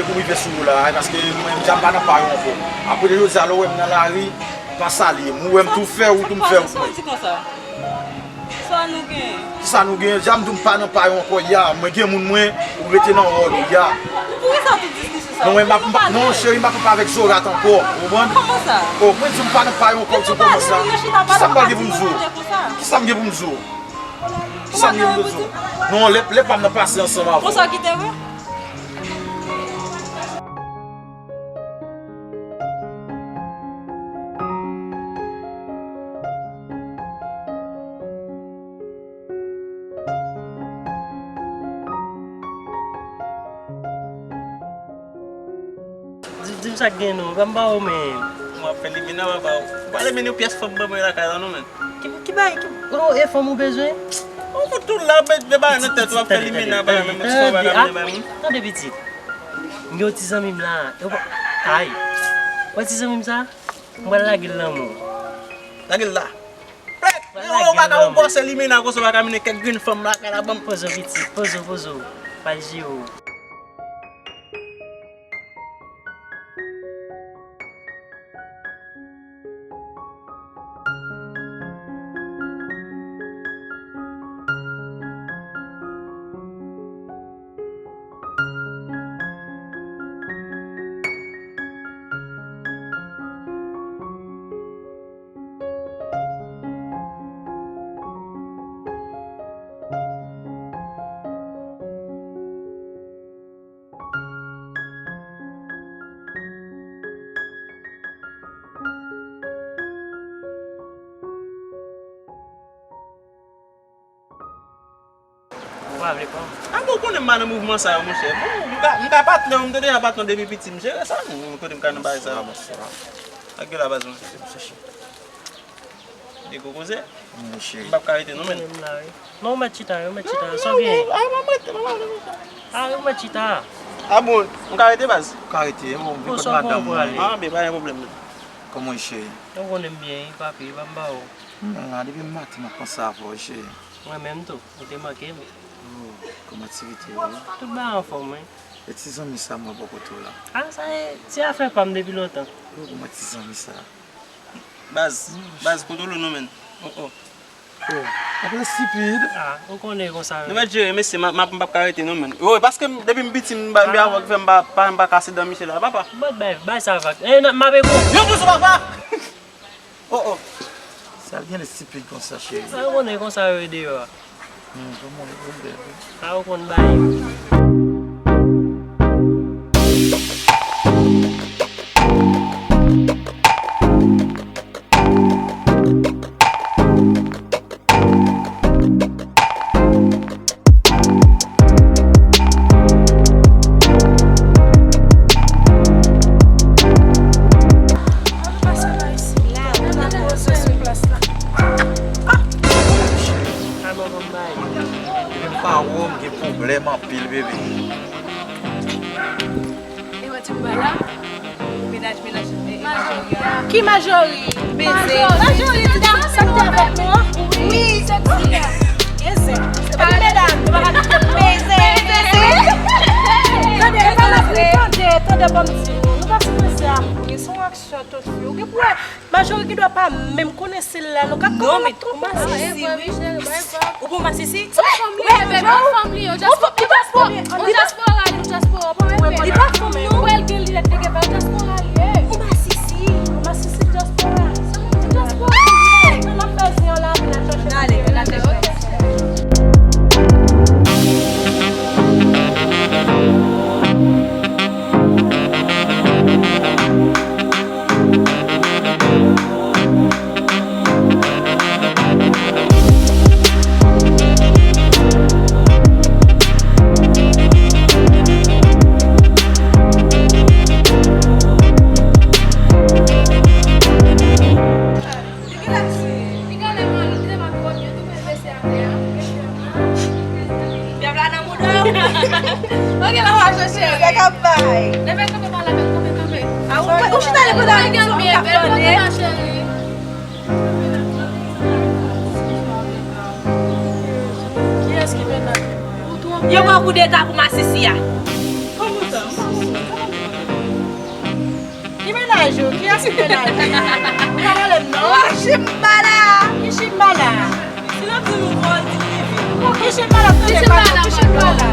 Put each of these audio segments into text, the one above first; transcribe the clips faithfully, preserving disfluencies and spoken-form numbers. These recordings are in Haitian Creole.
Pou rive sou ou la, paske mwen menm, m pa nan pa yo ankò. Apre jodi a, lè w wè m nan lari, pa salye m. Ou wè m tou fè wout, ou m fè wout mwen. Sa w di konsa? Sa nou gen? Kisa nou gen? Deja m di w m pa nan pa yo ankò, ya. Mwen gen moun mwen, ou rete nan wòl ou, ya. Poukisa w te di li sou sa? Non, mwen, m ap, m pa, non, cheri, m pa papa avèk zorat ankò. Ou konprann? Kòman sa? Oh, mwen di w m pa nan pa yo ankò, di w kòman sa? Kisa m pral gen pou m di w? Kisa m gen pou m di w? Kisa m gen pou m di w? Non, lè, lè pa m nan pase ansanm avè w. Konsa w kite vre? Di, di m sa k gen non, pa m ba w men. W ap fè limina, papa. Ou pa limina yon pyès fanm ban mwen lakay la non, men. Ki, ki bay, ki, oh, e fanm ou bezwen? Ou fout tou la, met de bagay nan tèt ou, ap fè limina, bagay, men mwen ti bagay la, men. Tande pitit. M gen yon ti zanmi m la. Yo pa, ay. Wè ti zanmi m sa? M pral lage l nan men w. Lage l la. Plèk! Ou pa ka, ou bòse limina konsa, ou pa ka mennen kèk grenn fanm lakay la, ban m. Poze w pitit, poze w, poze w. Pa jere w. Ou pa vle pran? A bon, ou konnen m pa nan mouvman sa yo, monchè. Bon, m ka, m ka patnè w, m te deja patnè w depi piti, m jere sa, m kote m ka nan bagay sa yo. Bonswa, bonswa. Ak la baz mwen. Se pou chèche. De gwo koze. Wi, cheri. M p ap ka rete non, men. Mwen menm la, wi. Non, ou mèt chita, wi, ou mèt chita. Sa w genyen? A, m ap rete, m ap rete. A, ou mèt chita. A bon, m ka rete, baz? Ou ka rete, bon, m vin kot madanm mwen. A, byen, pa gen pwoblèm, men. Kòman w ye, cheri? Ou konnen m byen, wi, papi, pa m ba w. Non, la, depi maten, m ap panse avè w, cheri. Mwen menm tou, ou te manke m. Oh, kòman aktivite yo ye? Tout bagay anfòm, wi. E ti zanmi sa m wè bò kote w la? A, sa e ti afè pa m depi lontan. Oh, kòman ti zanmi sa? Baz, baz, kontwole w non, menn. Oh, oh. Oh, apa stipid. Ah, ou konnen konsa. Nou mèt jere, mesye, m ap, m ap, m p ap ka rete non, menn. Yo, paske m, depi m piti, m ba, m avè w ki fè m pa, pa, m pa kase dan misye la, papa. Mwen bay, bay sa vag. Eh, nan, m ap epou. Yo, pou sou papa! Oh, oh. Sa l gen stipid konsa, cheri. Sa ou konnen konsa yo ye deyò a. Hmm, kòman yo bèl. Sa ou konn bay. Depi m pa wè w, m gen pwoblèm anpil, bebe. E wè ti bouba la? Menaj, menaj, e, e, Majori a. Ki Majori? Beze. Majori, ti dam sa ki te avèk nou an? Wi, se ti a. Eze. Epi medam, nou pa ka di beze, beze. Tande, tande, tande, tande, ban m di nou. Nou pa sou mesye a. Wi, se yon aksyon tout fi. Ou gen pou wè. Majori gen dwa pa menm konnen se la, nou ka kòman l ap twonpe. Non, men ou masisi, wi. Ou bon masisi? Ou pa fanm li, ou pa fanm li, ou dyaspora, ou dyaspora, ou dyaspora, ou pa menm. Li pa fanm, non. Ou wè l gen linèt, li gen pa dyaspora li ye. Ou masisi. Ou masisi dyaspora. Ou dyaspora. Hey! Ann ap fè zen an la, ann ap chache. N ale, n ale. Dyab la nan mouda w. Ok, la w a jwe cheri. Sa k ap bay? Leve kanpe pa la, kanpe, kanpe. A, ou, ou chita devan la, regarde bien, belle kanpe la, chérie. Kiyès ki menaj ou? Yo pran koudeta pou masisi a. Kòman sa? Ki mennaj ou? Kiyès ki mennaj ou? Ou pa pale m non. Oh, Chimbala! Ki Chimbala? Si n ap di nou kò di Nivi. Ki Chimbala? Tande pa non, ki Chimbala?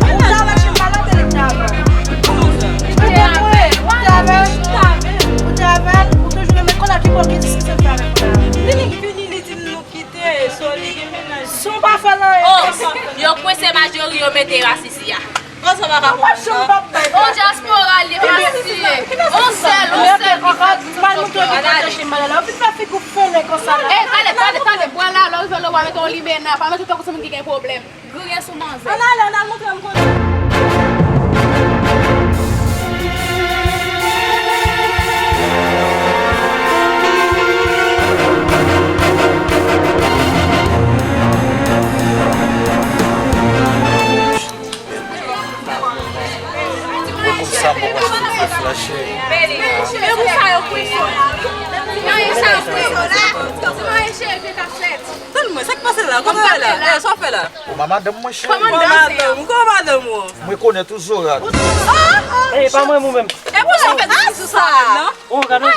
Ou t avè Chimbala, te li t avè. Ou te avè, ou te avè, ou toujou renmen konnen ki bò ki diskisyon fè avèk la. Li vin fini, li di m nou kite, so li gen mennaj. Si w pa fè l anyen. Oh, yo kwense Majori, yo mete yo asisi a. Kòman sa pa ka konprann sa? On dyaspora li pase. On sèl, on sèl ki fè tout sa. Ou fin fè figi w felen konsa la. Eh, tande, tande, tande, bwè la, lè w rive Lewa, mete yon limena, pa mete tankou se moun ki gen pwoblèm. Griyen sou manzè. Ann ale, ann al montre m kote. Mwen konn sa mwen wè sou fè flash. Men pou sa yo kwe sa. Tann mwen, sa k pase la? Kòman w la? Eh, sa w fè la? Kòman madanm mwen, cheri? Kòman madanm ou? Kòman madanm ou? Mwen rekonèt ou, Zora. Eh, pa mwen, mwen menm. E pou sa w fè nan sou sa? Oh, gade.